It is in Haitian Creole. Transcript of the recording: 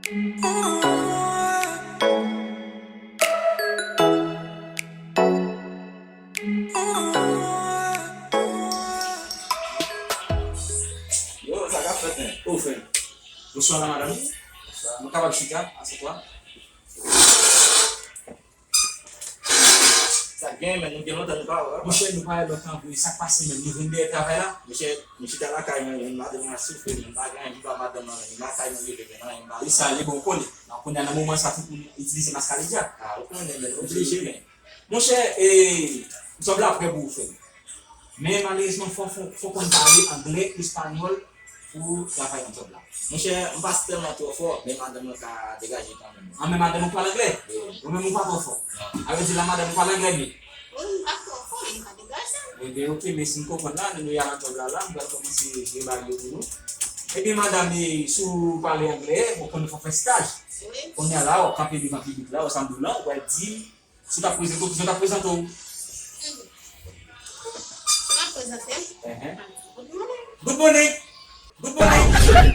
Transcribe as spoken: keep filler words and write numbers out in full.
Yo, sa k ap fèt, men? Ou fè? Bonswa, la madanm. Bonswa. Nou kapab chita, asètwa. Sa k gen, men? Nou gen lontan nou pa wè. Monchè, nou pa wè lontan vre. Sa k pase, men? Nou vin dèyè travay la? Monchè, m chita lakay mwen, men madanm nan soufri, men m pa gen anyen, m pa madanm nan, men lakay mwen rete, men anyen m pa. E sa, li bon, ou konnen. Donk, kounye a, nan moman sa, tout moun itilize maskaladya. Ah, ou konnen, men, oblije, men. Monchè, e, djòb la prè pou ou fè l. Men malerezman, fò, fò, fò konn pale anglè, espanyòl pou travay nan djòb la. Monchè, m pa tèlman twò fò, men madanm mwen ka degaje kanmenm. Ah, men madanm ou pale anglè? Wi. Ou menm ou pa twò fò? Non. A vle di la madanm ou pale anglè byen? Wi, m pa twò fò, men m ka degaje m. Ebyen, oke, men si m konprann la, nou, nou ya nan djòb la, la, m pral kòmanse debare yo pou nou. Ebyen, madanm, e, si w pale anglè, ou konnen fò fè staj. Wi. Kounye a la, w ap kanpe devan piblik la, w sanble w la, w pral di, si w t ap prezante w, kijan w t ap prezante w? Hmm. Si m ap prezante m? Enhen. Good morning. Good morning. Good morning.